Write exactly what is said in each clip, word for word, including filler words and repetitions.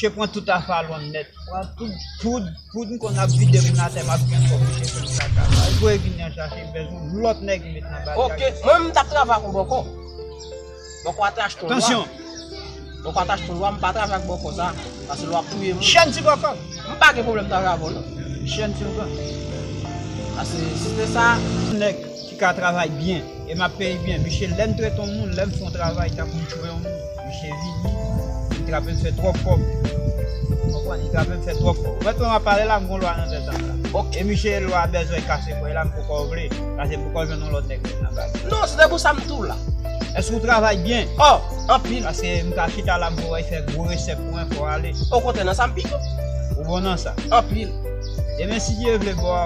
Te pran tout afalon nèt. Pran tout poud, poud m konn ap vide moun atè, m ap pran kòb misye fè m kaka. Al voye vin nan chache, m bezwen lòt nèg m met nan bagay. Ok, mwen m t ap travay ak yon bòkò. Bòkò a te achte yon lwa. Tansyon. Bòkò a te achte yon lwa, m pa travay ak bòkò sa. Paske lwa ap touye moun. Chèn ti bòkò. M pa gen pwoblèm travay avè w non. Chèn ti bòkò. Paske si se te sa. Nèg ki ka travay byen e m ap peye byen. Misye, lè m trete yon moun, lè m fè yon travay tankou m tchwe yon moun, misye vini, li trape m fè twòp kòb. Ou konprann? Li trape m fè twòp kòb. Ou mèt wè m ap pale la, m gon lwa nan tèt an la. E misye, lwa bezwen kase kò l la, m poko vle. Paske m poko jwenn yon lòt nèg nan bagay. Non, se te pou sa m di w la. Èske w travay byen? Oh, anpil. Paske m ka chita la, m poko fè gwo resèt pou mwen, fò ale. Okontrè, nan sa m pi bon. Ou bon nan sa? Anpil. Demen, si Dye vle, bò,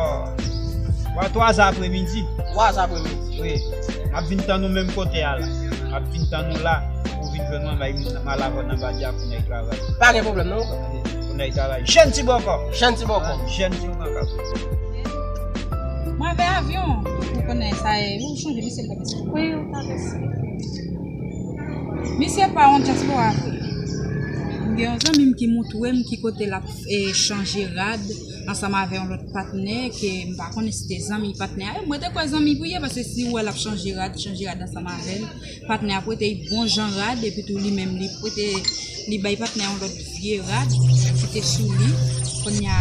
bò twazè apremidi. Twazè apremidi. Wi. M ap vin tann ou menm kote a la. M ap vin tann ou la. Ou vin jwenn mwen, bay m al avè w nan badya pou n al travay. Pa gen pwoblèm non. Pou n al travay. Jèn ti bòkò. Jèn ti bòkò. Jèn ti bòkò. Mwen avè avyon. Ou konnen sa e, ou chonje misye l pa pase. Wi, ou pa pase. Misye pa yon dyaspora vre. M gen yon zanmi m ki moutre m ki kote l ap e, chanje rad ansanm avè yon lòt patnè ke m pa konnen si te zanmi patnè a. Mwen te kwè zanmi pou ye paske si w wè l ap chanje rad, chanje rad ansanm avè l, patnè a prete l bon jan rad epi tou li menm li prete, li bay patnè a yon lòt vye rad ki te sou li. Kounye a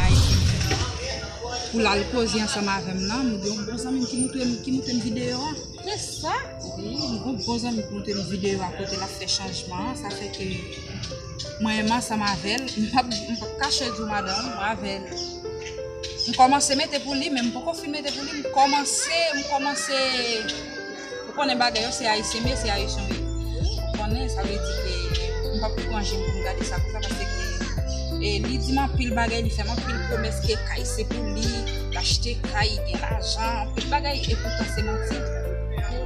pou l al koze ansanm avè m nan, m gen yon bon zanmi m ki moutre m, ki moutre m videyo a. Kisa? Wi, m gon bon zanmi ki montre m videyo a kote l ap fè chanjman an. Sa fè ke mwen menm ansanm avè l, m p ap, m p ap kache di w madanm, mwen avè l. M kòmanse mete pou li, men m poko fin mete pou li, m kòmanse, m kòmanse, ou konnen bagay yo, se ayisyen m ye, se ayisyen w ye. Ou konnen, sa vle di ke m p ap pran je m pou m gade sa konsa, paske e, li di m anpil bagay, li fè m anpil pwomès ke kay se pou li, l achte kay, gen lajan, anpil bagay, epoutan se manti.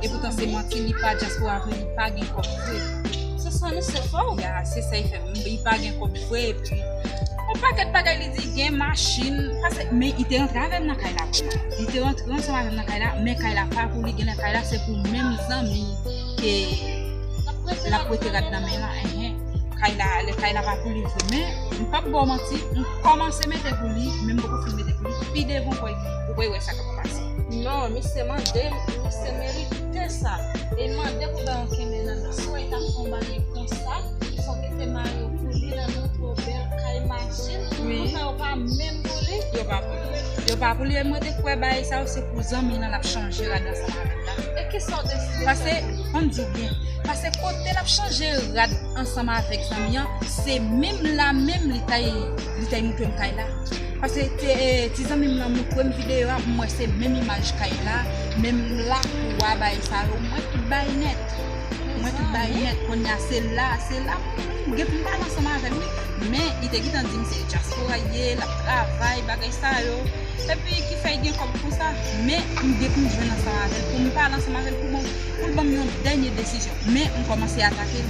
Epoutan se manti, li pa dyaspora vre, li pa gen kòb vre. Se sa misye fè w? Ya, se sa l fè m, li pa gen kòb vre, epi yon pakèt bagay li di, gen machin, paske, men li te rantre avè m nan kay la vrèman. Li te rantre ansanm avè m nan kay la, men kay la pa pou li, genlè kay la se pou menm zanmi ke l ap prete rad nan men l lan, enhen. Kay la, lè kay la pa pou li vre. Men, m p ap ba w manti, m kòmanse mete pou li, men m poko fin mete pou li. Pi devan, ou kwè, ou kwè wè sa k ap pase. Non, misye mande, misye merite sa. E l mande pou bagay yo kenbe nan men. Si w wè l t ap fè yon bagay konsa, fò w te mare w pou li, lè l montre w bèl kay, machin, konsa yo pa menm pou li. Yo pa pou li. Yo pa pou li, e mwen te kwè bagay sa yo se pou zanmi l lan l ap chanje rad ansanm avè l la. E kisa w deside fè pou li? Paske, ann di w byen, paske kote l ap chanje rad ansanm avèk zanmi an, se menm la menm li t al, li t al montre m kay la. Paske ti, e, ti zanmi m lan montre m videyo a, m wè se menm imaj kay la, menm lakou a, bagay sa yo, m wè tout bagay nèt. M wè tout bagay nèt, kounye a se la, se la m gen pou m pale ansanm avè l wi. Men, li te gentan di m se dyaspora l ye, l ap travay, bagay sa yo. Epi ki fè l gen kòb konsa, men m gen pou m jwenn ansanm avè l, pou m pale ansanm avè l pou bon, pou l ban m yon dènye desizyon. Men m kòmanse atake l.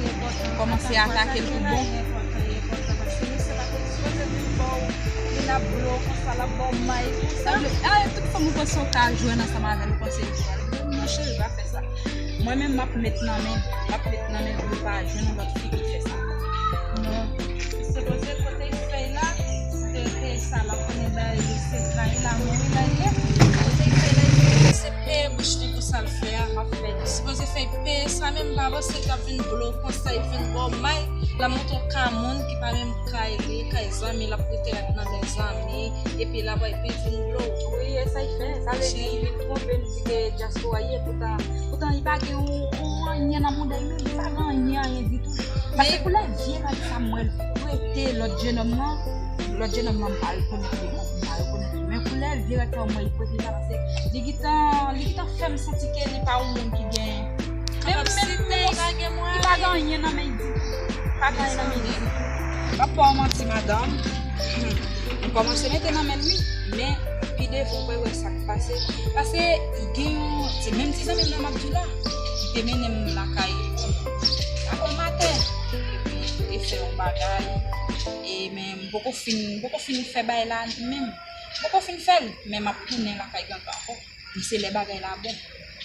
M kòmanse atake l pou bon. Sa vle, a, tout fanm ou panse w ka jwenn ansanm avè l, ou panse l jwenn. Monchè, pa fè sa. Mwen menm, m ap met nan men l. M ap met nan men l pou l pa jwenn yon lòt fi ki fè sa. Non. Sipoze kote l fè l la, se, se sa l ap konnen bay li se trayi lanmou wi l al ye. Kote l fè l la, se peye bouch li pou sa l fè a. M ap fè l. Sipoze fè l peye sa, men m pa panse l t ap vin blo konsa, l vin ba w may, l ap montre w ka moun ki pa menm kay li, kay zanmi, l ap prete rad nan men zanmi, epi l ap al vin blo. Wi, e sa l fè. Sa vle di, li twonpe m di ke dyaspora l ye, poutan, poutan li pa gen yon, yon anyen nan mouda l menm, li pa gen anyen, anyen ditou. Paske koulè vye rad sa m wè l prete lòt jenòm nan, lòt jenòm nan m pa rekonèt li non, m pa rekonèt li. Men koulè vye rad sa m wè l prete la, paske li gentan, li gentan fè m santi ke li pa yon moun ki gen, menm, menm li pa gen anyen nan men l ditou. Pa gen anyen nan men l ditou. M p ap ba w manti, madanm. M kòmanse mete nan men l wi, men pi devan w pral wè sa k pase. Paske gen yon, se menm ti zanmi m nan m ap di w la, ki te mennen m lakay yon, yon maten, epi e fè yon bagay, e men m poko fin, m poko fin fè bagay la menm. M poko fin fè l, men m ap tounen lakay ganga ankò. Epi se lè bagay la bon.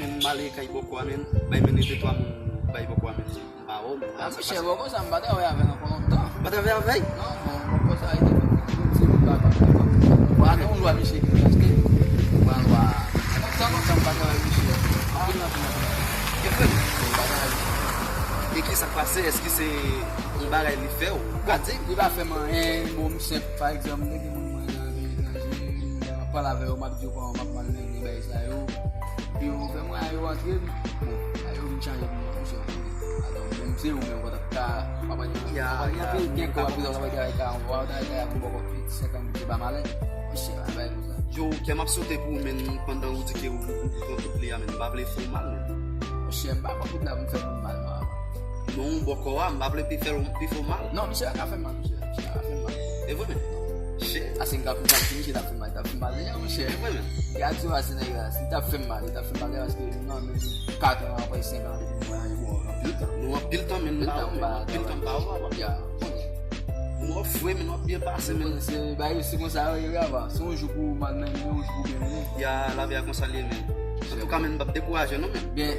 men, m ale kay bòkò a men, bay men rete twa moun bay bòkò a men. M pa wè w men. Ah, monchè, bòkò sa m pa travay avè l ankò lontan. Ou pa travay avè l? Non, bon, bòkò sa rete pou ti moun pa pa. Bon, atè yon lwa misye gen achte. Bon, lwa. Lontan, lontan m pa travay misye. Anpil, anpil, anpil. Gen frè m. M pa travay misye. E ki sa k pase? Èske se yon bagay li fè w? Ou ka di m? Li pa fè m anyen, bon, m senp, pa egzanp, m te gen moun mwen nan peyi etranje, m ap pale avè yo, m ap di yo kòman m ap mal mennen bagay sa yo. Epi yo fè mwen a yo antre m. Bon, a yo vin chanje pou mwen, monchè. Atò, menm se ou menm, w t ap ka, w ap antre, w ap antre, gen kòb ap peze, w t ap antre avèk ka, w t ap antre avèk ka, yon bòkò ki senkant goud, se pa malè. Monchè, pa bay konsa. Yo, kè m ap sote pou ou, men pandan ou di ke ou, ou, ou pran kout li a, men m pa vle fè w mal, men. Monchè, m pa pran kout la pou m fè moun mal, non. Non, bòkò a, m pa vle pi fè l, pi fè w mal. Non, misye pa ka fè m mal, monchè. Misye pa ka fè m mal. E vre, men. Shit. Ase m ka kontan si misye t ap fè m mal, li t ap fè m mal deja, monchè. E vre, men. Gad sou ase nèg la, si l t ap fè m mal, li t ap fè m mal deja, paske nou nan menm kat an, apre senk an depi mwen antre. Bon, anpil tan. Nou anpil tan, men, anpil tan, men, anpil tan, pa wè, papa. Ya, konnen. Nou ap fre, men, nou ap byen pase, men. Se, ba, se konsa yo ye, papa. Se yon jou pou w mal mennen, yon jou pou w byen mennen. Ya, lavi a konsa l ye, men. Antouka, men, m p ap dekouraje, non, men. Byen,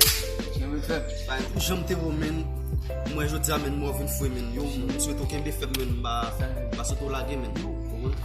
byen fè. Ba, jan m te wè w, men, m wè jodi a, men, m wè w vin fre, men. Yo, m swete w kenbe fèm, men, m pa, m pa swete w lage, men. Ou konprann?